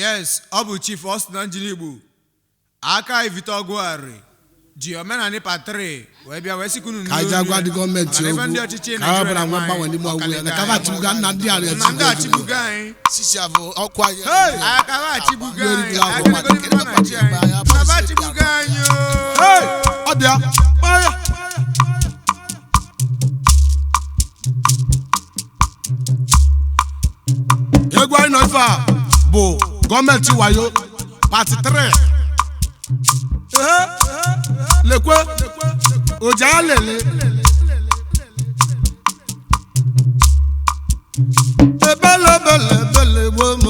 Yes, ọ bụ Chief Austin Anjiligbo aka Ivite Ọgụgharị ji omenani patri wee bịa wee sikunu Ka anyị jee gwa ndị gọọmenti okwu ka ha bịara nwe mgbanwe n'ime ọgwụ ya na ka ha achịgbuga nna ndị a na ndị na-echigbu achịgbugo anyị. Sisi abụ ọkụ anyị. Hey! Aka ha achịgbugo anyị. Ndị erighi Aka agwụ ndị gọọmenti na-achị anyị. Na ha achịgbugo anyị ooo. Ọ bịa kpaa ya. Egwu anyị nọ ife a bụ gọọmenti wayo pati 3. Ehe, lekwe oja lele ebele ebele ebele gbuo m,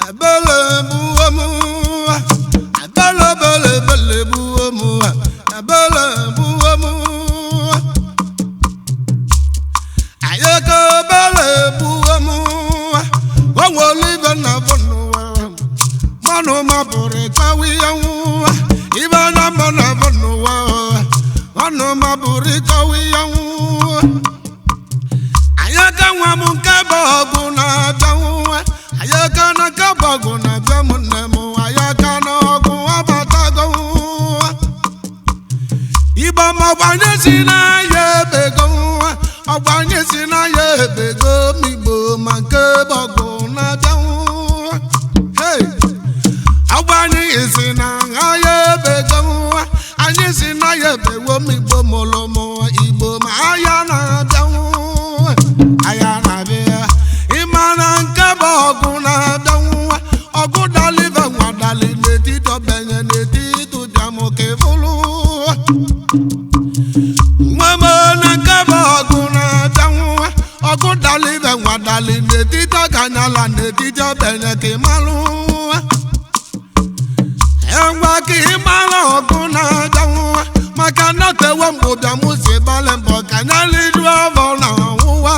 ebele gbuo m, ebele ebele ebele gbuo m, ebele gbuo m, ayaka ebele gbuo m. Onwere ibe na bụ n'ụwa mmanụ mapụrụ ịkawa ihe nwụwa ibe na mma na bụ n'ụwa mmanụ mapụrụ ịkawa ihe nwụwa. Ayaka nwa m nke bụ ọgụ na-abịa nwa, ayaka na nke bụ ọgụ na-abịa m nne m, ayaka na ọgụ abatago nwa. Igbo ma ọgbanye si n'ahịa ebego nwa, ọgbanye si n'ahịa ebego m. Igbo ma nke bụ ọgụ na-abịa nwa. Hey! Ọgbanye si na ahịa ebego nwa, anyị si n'ahịa ebewo m. Igbo mụrụ m, Igbo ma ahịa na-abịa nwa, ahịa na-abịa. Ịma na nke bụ ọgụ na-abịa nwa, ọgụ dalive nwa dali n'etiti ọbenye n'etiti ụbịam ka ịfụlụ nwa m. Na nke bụ ọgụ na-abịa nwa, ọgụ dalive nwa dali n'etiti ọganyala n'etiti ọbenye ka ịmalụ nwa. Ngwa ka ịmara ọgụ na-abịa nwa, maka na tewe mgbe ụbịam si gbalị mbọ ka anya liju afọ na ọnwụwa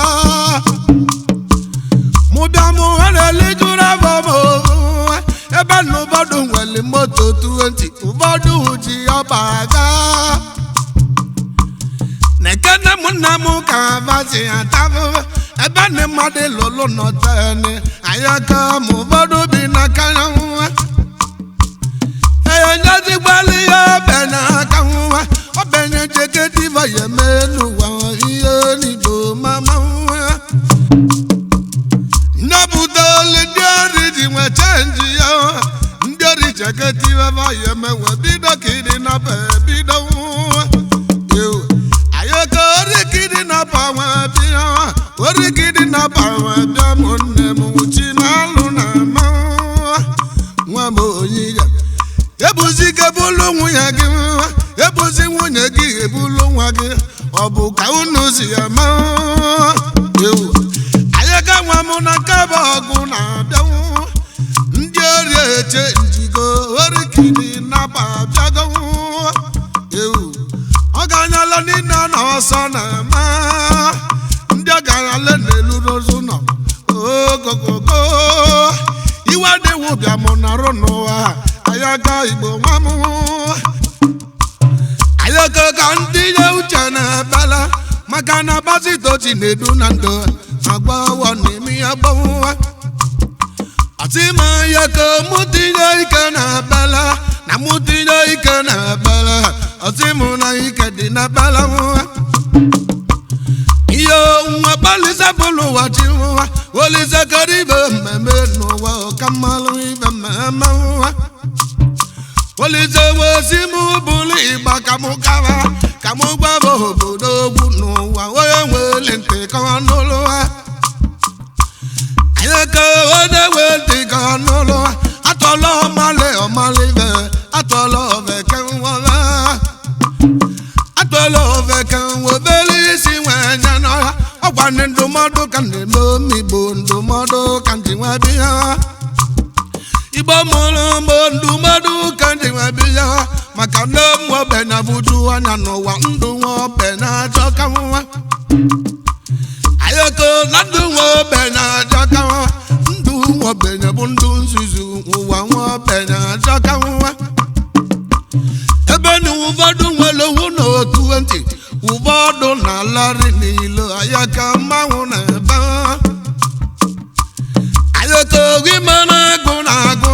mụbịam na-elijuru afọ m onwe. Ebe na ụfọdụ nwere moto 20, ụfọdụ ji ọba aga na-ekene m nna m ka vazi atabụ ebe na mmadụ lụlụ nọtene anyị aka m. Ụfọdụ bi n'aka ya nwa enyezigbali ya obe n'aka nwa obenye jeketiva ya eme n'ụwa ihe n'igbo mama nwa nnepụtali ndị ori ji nwe chenji ya, ndị ori jeketiva ya emenwe bido ka ịdị napa bido nwa ayoko ori ka ịdị napa nwa bịa, ori ka ịdị napa nwa bịa m nne m chi na-alụ na ama nwa m onye ya ebuzi gị ebulu nwunye gị nwa, ebuzi nwunye gị ebulu nwa gị, ọ bụ ka unu si eme ewu. Anyị ga nwa m na nke bụ ọgụ na-abịanwụ, ndị ori eche njigo orikiri naba abịago ewu. Ọganyala niile na ọsọ na-ama ndị ọganyala na-elu n'ozu nọ ogogogo iwe adịwụ bịa mụ narụ n'ụwa. Ayaka igbo nwa m, ayaka ka ndị nye uche na-ebela maka na pasito chi na-edu na ndụ agbawo n'ime ya gbanwa ọtịma ya ka mụ tinye ike na-ebela na mụ tinye ike na-ebela ọtịmụ na ike dị na bela nwa ihe nwa gbalịsa bụlụ ụwa chi nwa olise kere ibe mmemme n'ụwa ọka mmalụ ibe mmemme nwa olise wesi mụ bụlụ ịgba ka mụ kaba ka mụ gbaba obodo ogwu n'ụwa onye nwere ntị ka ọ nụlụ ha. Anyị ka onye nwe ntị ka ọ nụlụ ha. Atọla ọmalị ọmalị ibe atọla oveke nwa, atọla oveke nwa obere isi nwee nye n'ọha. Ọgwa ndị ndụmọdụ ka m na-eme omigbo ndụmọdụ ka m ji nwa bịa. Igbo mụrụ mgbe ndụmọdụ ka m ji nwa bịa maka na ụmụ ogbenye bụju anya n'ụwa, ndụ nwa ogbenye ajọ ka nwa ayoko na ndụ nwa ogbenye ajọ ka nwa, ndụ nwa ogbenye bụ ndụ nzuzu, ụwa nwa ogbenye ajọ ka nwa. Ebe na ụfọdụ nwere owu na otu ntị, ụfọdụ na-alarị n'ilo ayaka mmanwụ na-ebe. Ayoko gị mara agụ na agụ.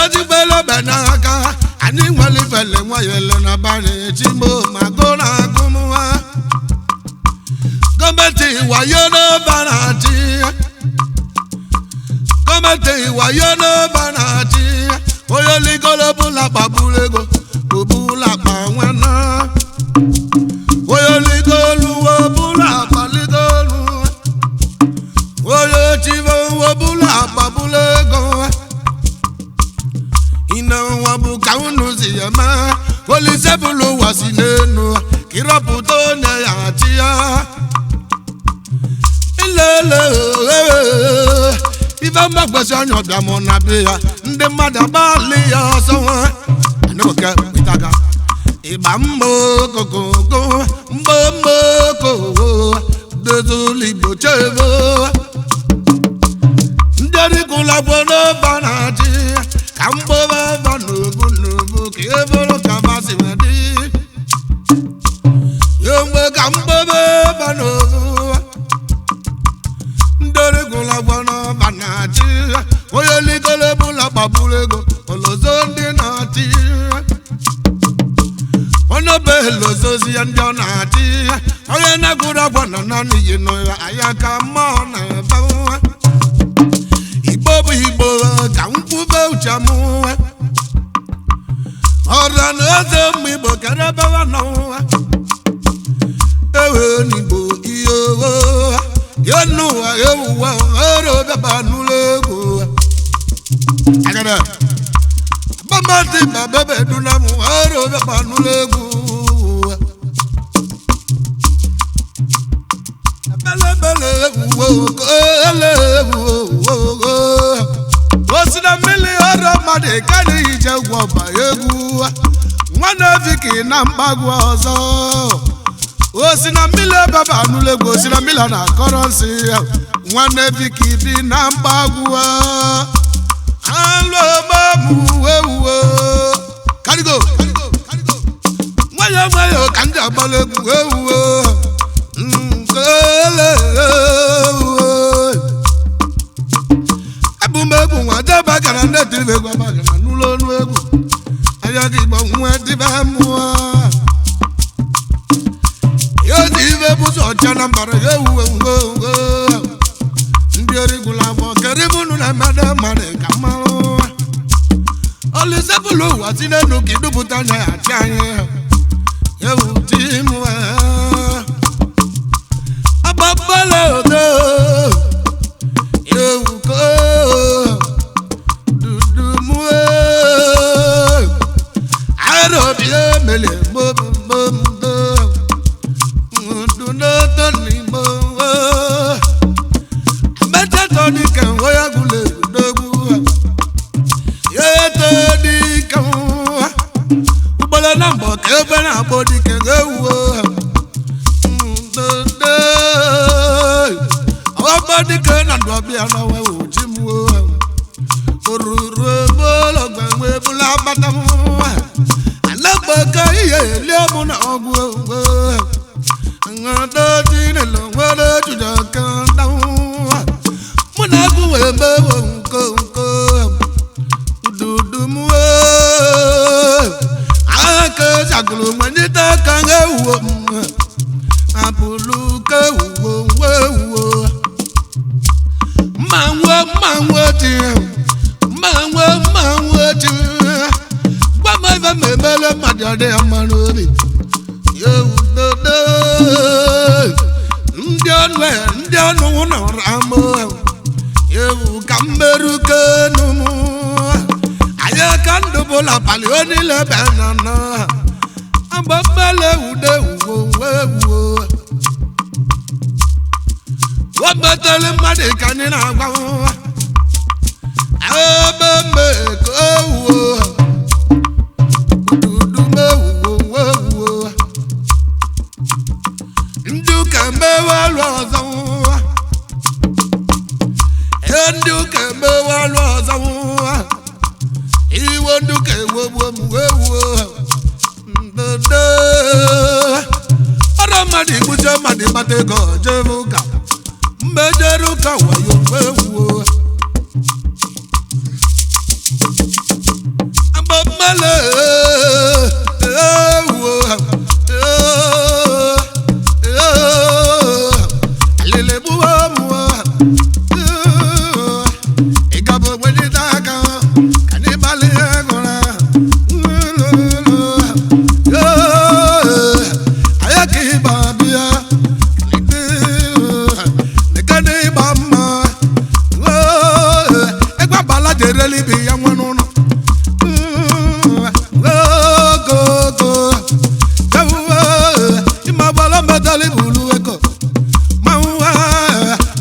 Wele ezigbo n'aka anyị nwere ifele nwayọle na banye chimo ma go na agụmwa gọọmenti wayo n'ọba na-achị gọọmenti wayo n'ọba na-achị onye ligolo bụla kpagburu ego obula akpa nwana onye ligolu obula akpa ligolu onye chivo obula akpa bụla ego ina nwa bụ ka unu si ya ma olise bụlụ ụwa si n'enu ka ịrọpụta onye ya achị ya ilele ife mgbakwesị anya ọbịa mụ na be ya ndị mmadụ agbalị ya ọsọ nwa anụke wetaga ịgba mbọ kokoko mbọ mbọ koko dozulu igbo chebo ndị ọrịkụlagbo n'ọba na-achị ka mgbọba ba n'obu n'obu ka eboro ka masị wee dị mgbe ka mgbọba ba n'obu ndị ọrịkụlagbo n'ọba na-achị onye ligolo bụla gbagburu ego olozo ndị na-achị onye be lozozi ya ndị ọ na-achị onye na-agụrụ agwa nọ na n'iyi nọ ya anya ka mmụọ na-ebe igbo bụ igbo ka nkwube uche m ọra na eze ụmụ igbo kere ebe ha nọ ewe n'igbo ihe owo ya n'ụwa ewuwa ọrụ bịaba n'ụlọ egwu agada bamati babebe duna mu ọrụ bịaba n'ụlọ egwu belebele ewuwo ele ewuwo osi na mmiri ọrụ mmadụ ka na-eyi je gwọ ọba egwu nwanne viki na mgbagwo ọzọ osi na mmiri ebebe anụla egwu osi na mmiri na-akọrọ nsị nwanne viki bi na mgbagwo alụmamụ ewuwo karigo nwayọ nwayọ ka ndị agbala egwu ewuwo nkele abụmegwu nwa jebe gara ndị tiri egwu abagara n'ụlọ ọnụ egwu anya gị igbo nwa dịbe mmụọ ya ozi ibe bụzọ ọcha na mbara ya ewu ewu ewu ndị origwula agbọ keribunu na mmadụ mmadụ ka mmanụ olise-bụlụ ụwa si n'elu ka idupụta anya ya achị anyị ewu chi mụ agbabala odo ewu ko dudu mụ arobi emele mobomodo ndunoto n'imo mẹtẹtọ ní kẹwọ́ yàgùlẹ̀ gbẹdọ́gbù yẹtọ ní kẹwọ́ ugbọlọ náà bọ̀ kẹfẹ́ náà bọ̀ ní kẹwọ́ ndọdọ àwọn bọ̀ ní kẹwọ́ náà dọ̀ bí anáwó ẹ̀wò jí mu òrùrù bọ́lọ̀gbẹ̀wé bọ́lá bàtà mu alẹ́gbẹ̀kẹ́ iye ilé ọmọ náà ọgbọ̀ mụ na agụ wee mewo nko nko ududu m aka zagụrụ manyite aka ewuwo m apụlụ ka ewuwo ewuwo mma nwe mma nwe ti mma nwe mma nwe ti gwa m ebe m emele mmadụ ọ dị ya mma n'obi ewudodo ndị ọnụ ndị ọnụ nọrọ amụ ewu ka mmerụ kenu m anyị aka ndụ bụla palị onile be na na agba mmele ude uwo ewuo wepụtara mmadụ ka anyị na-agwa ebe mme ka ewuo dudu m ewuo ewuo ndị ụka emewe alụ ọzọ ee ndị ụka emewe alụ ọzọ iwe ndị ụka ewegbuo m ewuo ndede ọrụ mmadụ igbuche mmadụ ịkpata ego jebe ụka mmejere ụka wayo ewuo mele alele buwa muwa ịgaba ogbenye aka ka n'ịgbalị egwura anya ka ịgba bịa ka n'ịgba mma egwabala jerele ibe ya nwe n'ụlọ ogogo ịmagbala mbatali bulu ego manwa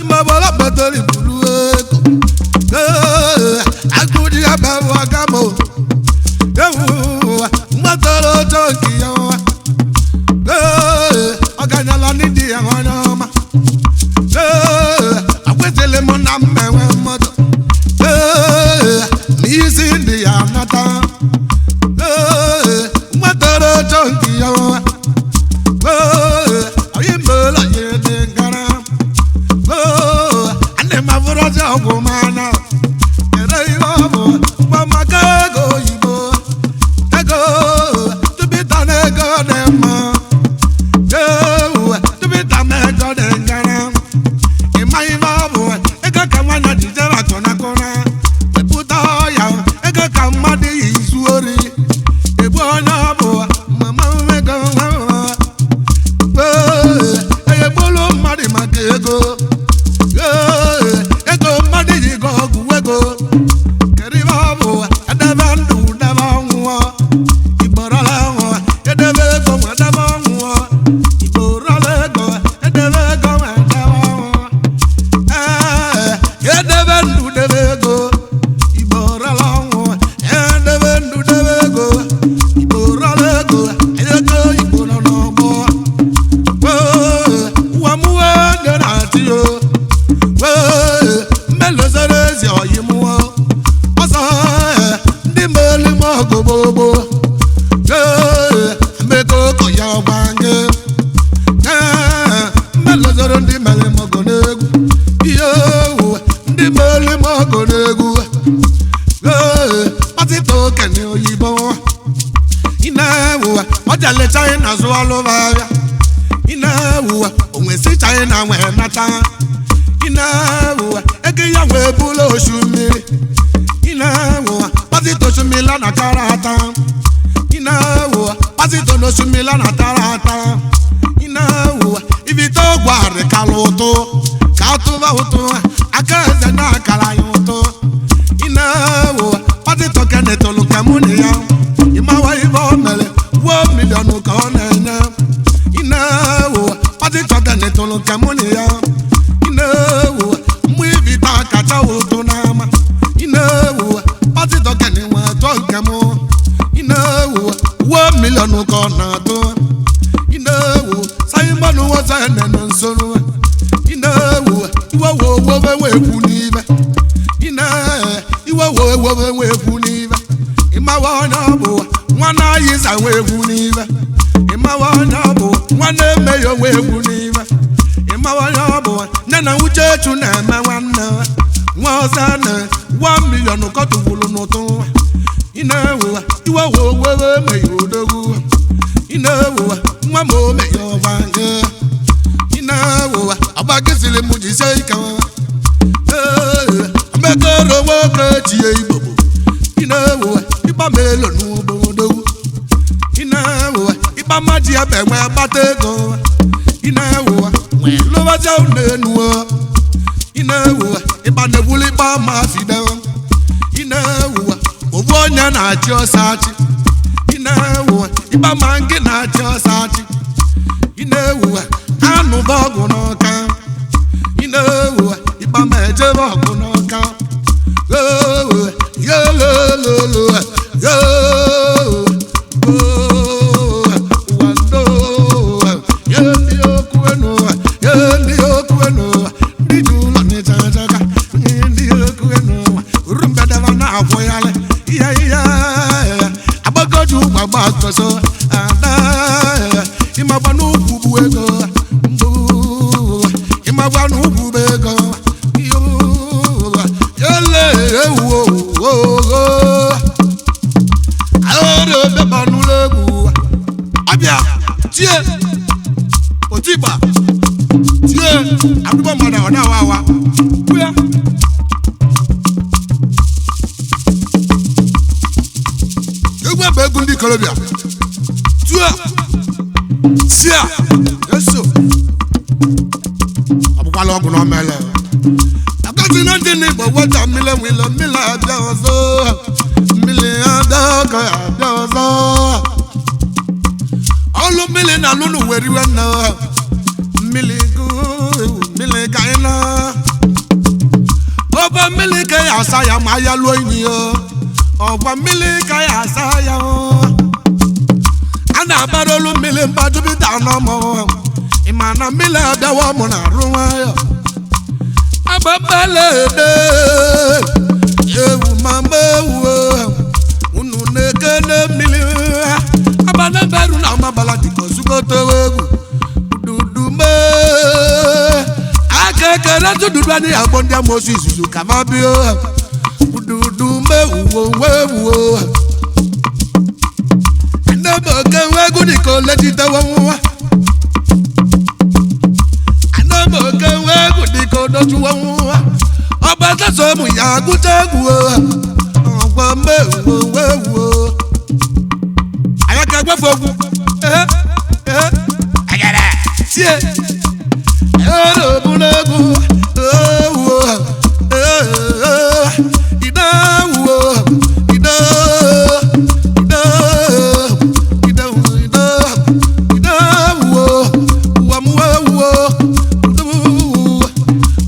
ịmagbala mbatali bulu ego agudi abawo agamo ewu mmatara ọjọọ nke ya nwa ọganyala n'ịdị ya nwanyị ọma akwetele m na mmenwe mmadụ n'isi ndị ya nata mmatara ọjọọ nke ya nwa onye mmeela ya dị ngara ana m abụrụ ọjọọ ọgwụ mana kere ihe ọ bụ maka ego oyibo ego tụbịta na ego dị mma ewu tụbịta na ego dị ngara ịma ihe ọ bụ ego ka nwanyị ji jere akụnakụna wepụta ọya ego ka mmadụ yi izu ori egbu onye ọ bụ mama ego egbolu mmadụ maka ego ego mmadụ ji go ọgwụ ego kedu ihe ọ bụ edebe ndụ debe ọnwụọ igborala ọnwụ edebe ego nwe edebe ọnwụọ igborala ego edebe ego nwe edebe ọnwụ ee edebe ndụ debe ego igborala ọnwụ edebe ndụ debe ego igborala ego ego igbo nọ n'ọgbọ ụwa m wee nye na-atị yo wee mmelozere ezi ọyị mụọ ọsọ ndị meli m ọgụ gbogbo ee mmekọ ọkọ ya ọgbanye ee mmelozere ndị meli m ọgụ n'egwu ihe owu ndị meli m ọgụ n'egwu ee kpatịta okenye oyibo ị na-ewu ọjale china zụọ ọlụba ahịa ị na-ewu onwe si china nwee nata ị na-ewu ego ya nwee bụla osimiri ị na-ewu kpatịta osimiri na tara ata ị na-ewu kpatịta n'osimiri na tara ata ị na-ewu ibite ọgwụ arịkala ụtụ ka atụba ụtụ aka eze na akara ya ụtụ ị na-ewu kpatịta kenetụlụ ka mụ na ya ịmawa ibe o mere wuo miliọnụ ka ọ na-enye ị na-ewu kpatịta kenetụlụ ka mụ na ya ị na-ewu mgbe ibite akacha ụtụ n'ama ị na-ewu kpatịta kene nwe tụọ nke mụ ị na-ewu wuo miliọnụ ka ọ na-atụ ị na-ewu simon wozene nọ nso ị na-ewu iwe wo wowe wee kwu n'ibe ị na- iwe wo wowe wee kwu n'ibe ịmawa onye ọ bụ nwa na-ayịza wee kwu n'ibe ịmawa onye ọ bụ nwa na-eme ya wee kwu n'ibe ịmawa onye ọ bụ nne na uchechu na-eme nwanne nwa ọzọ na 1 million kọtụgburu n'ụtụ ị na-ewu iwe wo wowe eme ya odogwu ị na-ewu nwa ma ome ya ọgba ị na-ewu agbagizili m jisie ike ee mekọrọ nwoke chie igbo bụ ị na-ewu ịgba m elo n'obodo ị na-ewu ịgba mmaji ebe nwee gbata ego ị na-ewu nwee lụbazie ụlọ enu ị na-ewu ịgba na-ewuli ịgba ma fide ị na-ewu ofu onye na-achị ọsọ achị ị na-ewu ịgba ma ngị na-achị ọsọ achị ị na-ewu anụba ọgwụ n'ọka ị na-ewu ịgba ma ejebe ọgụ n'ọka yolololo yo wando ye ndị okwu enu ye ndị okwu enu ndị ji ụlọ n'ịchachaka ndị okwu enu rumbedaba na-akwụghalị ihe ihe agbagoju gbagba akọsọ ada ịmagba n'ukwu bụ ego mbụ ịmagba n'ukwu bụ ego yele ewu ooo. Adụgbọ mmadụ ọ na-awa awa. Kwuya. Egwu bụ egwu ndị ikolobịa. Tua. Sia. Eso. Ọ bụkwala ọgwụ na omele. Agọzi na ndị n'Igbo weta mmiri nwilo mmiri abịa ọzọ. Mmiri abịa ka abịa ọzọ. Ọlụ mmiri na alụ n'uwe riwe nna. Mmiri gụ mmiri ka anyị na. Ọba mmiri ka ya asa ya ma ya lụọ inyi ya. Ọgba mmiri ka ya asa ya. A na-agbara olu mmiri mba jupụta n'ọmụ. Ị ma na mmiri abịawa mụ na arụ nwayọ. Agbapala ede ewu mama ewu unu na-ekene mmiri abanaberu na amabala dịka ozugote egwu dudu mee aka ekere tụdudu anyị agbọ ndị amosu izuzu ka ma bịa dudu mee uwo wuo anebe oke nwe egwu dịka olejitewe nwa anebe oke nwe egwu dịka odojuwe nwa ọba sọsọ ụmụ ya agụta egwu ọgwa mee uwo wuo anyị ka gbafe ogwu ehe ehe agara tie ere obu n'egwu ewuo ee ide wuo ide ide ide ide ide wuo ụwa m wuo ude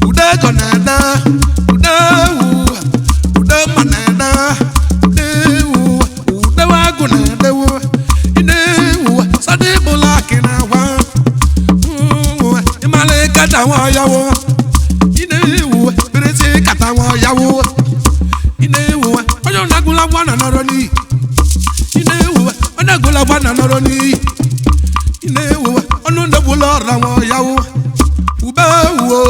ude ego na-ede ude wu ude mma na-ede ude wu ude wagụ na-ede wu ide wu sọdị bụla akị na-agwa ịmala kata nwa ya wo ide wu birisi kata nwa ya wo ide wu onye na-agụla gwa na nọrọ n'iyi ide wu onye agụla gwa na nọrọ n'iyi ide wu ọnụ ndebụla ọra nwa ya wo ube wuo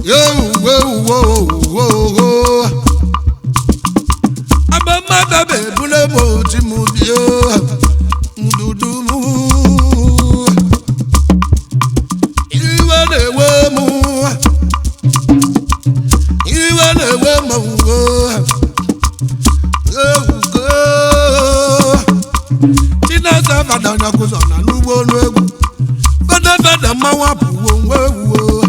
ewuwe uwe uwe abamadabe ebule m oti m bie ndudu m iwe na-ewe m iwe na-ewe m ewugo Chineke fada onye kụzọ na n'ugbo olu egwu fada fada mmanwụ apụwo nwe ewuo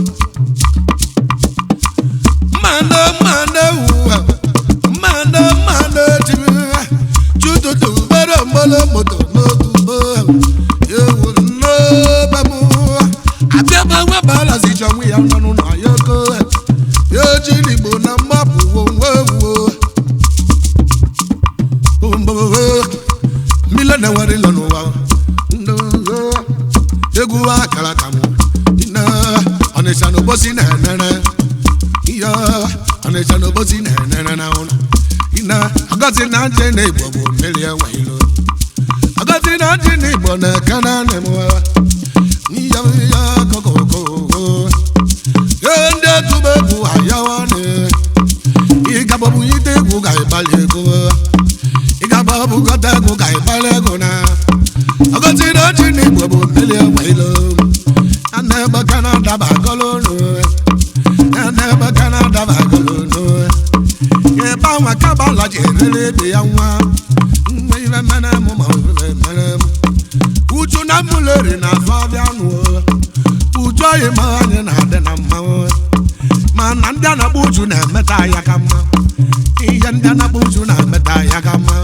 mmanụ mmanụ ewuwa mmanụ mmanụ tiri chututu gbere mgbere moto n'otu mgbe ewu n'obe m abịaba nwebala zicha onwe ya nọ n'ụlọ ya oko ya ejiri igbo na mgbapụ nwe ewuo mmiri na-enwere ịlọ n'ụwa egwu akara aka m na ọnịcha na obosi na-enere iya ọnịcha na obosi na-enere na ụlọ ina agọzi na nje na igbo bụ mmiri enwe ilo agọzi na nje na igbo na-eke na anị m iya iya kokoko ee ndị etube egwu ayawa ịgabọbụ ite egwu ga-ịgbalị ego ịgabọbụ gọta egwu ga-ịgbalị ego na agọzi na nje na igbo bụ mmiri enwe ilo a na-egbe ka na-adaba agọlụ n'ebe ka na-adaba agọlụ ebe anwa kabala ji erere ebe ya nwa nwa ife mere mụ ma ife mere mụ uju na mụleri na afọ abịa nụ uju anyị ma anyị na-adị na mmanwụ mana ndị a na-akpọ uju na-emeta ya ka mma ihe ndị a na-akpọ uju na-emeta ya ka mma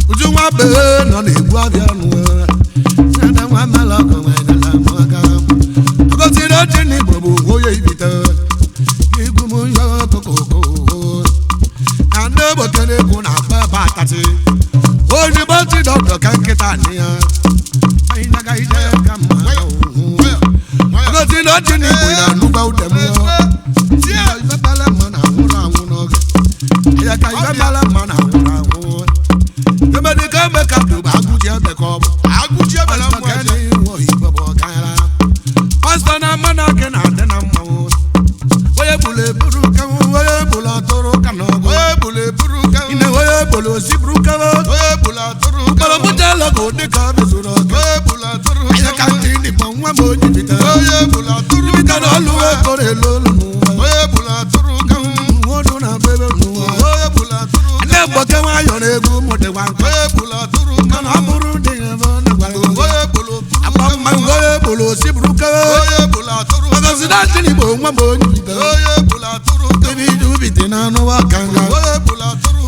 uju nwa bee nọ na-egbu abịa nụ nwa nwa mela ọgụ nwere aka ogoziri oche na igbo bụ onye ibite igwu m ya okokoko na ndị ogbokere egwu na-akpa ebe atatị onye gbọtị dọdọ ka nkịta nị ya anyị naga ije ka mma ogoziri oche na igbo na-anụgba ude m ya ifebele mma na anwụrụ anwụ n'oge ya ka ifebele mma na anwụrụ anwụ emedika eme ka bụ agụji ebe ka ọ bụ Agụji ebe na mmụọ eje. pastọ na mmanụ akị na-adị na mmanwụ onye gburu eburu ka onye gburu atụrụ ka na ọgụ Onye bulu eburu ka ine onye gburu osiburu ka onye bulu atụrụ ka mkpọrọ mụta lọgụ dị ka mezuru ọgụ onye bulu atụrụ anya ka ntị n'igbo nwa m onye bitere onye bulu atụrụ bitere ọlụ ego. Njinigbo nwa m onye bido ebe ije ubi dị n'anụ aka nga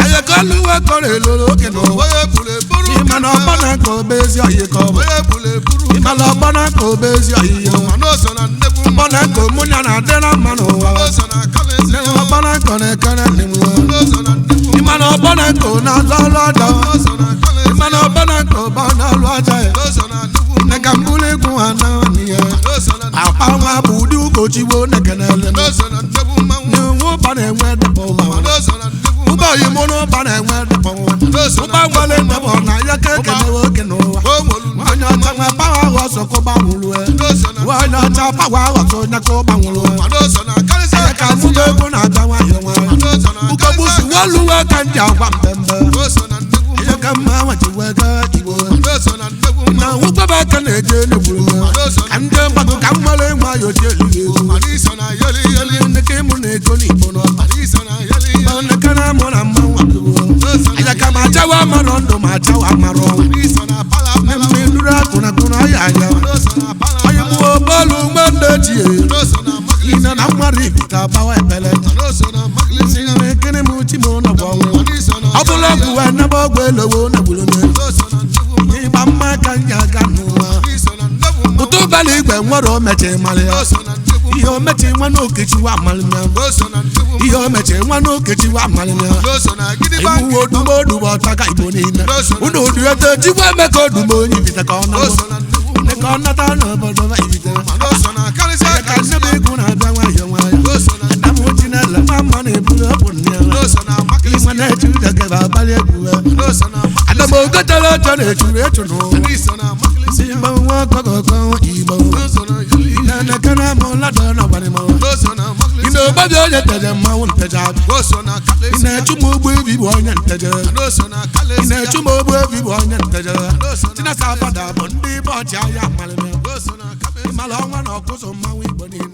ayakọluwe kọrọ eloro oge n'ụwa ịma na ọgbọ na ka obe ezi ọyị ka ọ bụ ịma na ọgbọ na ka obe ezi ọyị ya ọgbọ na ka omunya na-adị na mma n'ụwa ọgbọ na ka na-ekere nne m ịma na ọgbọ na ka na-azụ ọlụ ọjọọ ịma na ọgbọ na ka ọgbọ na-alụ ọjọọ ya nne ka mbụrụ egwu ha na ya akpa nwa bụ ụdị ụkọchigbo na-ekenele n'onwe ụba na-enwe dịpọ ụba ụba oyimo n'ụba na-enwe dịpọ nwa ụba nwere ndebọ na ya ka ekenewe oke n'ụwa onye ọcha nwa pawa ahụ ọsọ ka ụba nwụrụ onye ọcha pawa ahụ ọsọ onye ka ụba nwụrụ ya ka mụba egwu na-abịa nwayọ nwayọ ụkọgbusi weluwe ka ndị agwa mbembe ihe ka mma nwachiwe gaa igbo na nwụkwaba aka na-eje n'egburu ka ndị mgbakọ ka m nwere nwayọ ji eliri egwu nneke mụ na-ego n'igbo n'ọba nneke na-amụ na mmanwụ akụwo anya ka ma chawa amarọ ndụ ma chawa amarọ ọnwụ mmemme nuru akụna akụna ọya anya onye mụọ bọọlụ mgbe ochie ine na mmadụ ibite agbawa ebele nkiri m chi m nọgwa ọnwụ ọ bụla ọgwụ wee nebe ọgwụ elowo na gburu ịgba mma ka m ji aga n'ụwa ụtụ ụbala igwe nwere omechi malị ya ihe omechi nwa n'okechi wa amalị ya ihe omechi nwa n'okechi wa amalị ya iwu odugbo odugbo ọchaka igbo niile unu oduete chikwa emeka odugbo onye ibite ka ọ nata ka ọ nata n'obodo ma ibite ka nnebe egwu na-abịa nwayọ nwayọ adamuchi na ele ma mma na-eburu ọbụ nne ya ịma na-eche ụjọ gebe abalị egwu adamu ogotere ọjọ na-echuru echu n'ụwa igbo nwa ọkọkọkọ igbo na-enekere m ladọ n'ọgbanimọ ị na-ogbabi onye nteje mmanwụ nteje abịa ị na-echu m ụgbọ ibi bụ onye nteje ị na-echu m ogbu ebi bụ onye nteje Chinasa Abada bụ ndị ibe ọchị ahịa amalime ịmala ọnwa na ọkụzụ mmanwụ igbo niile.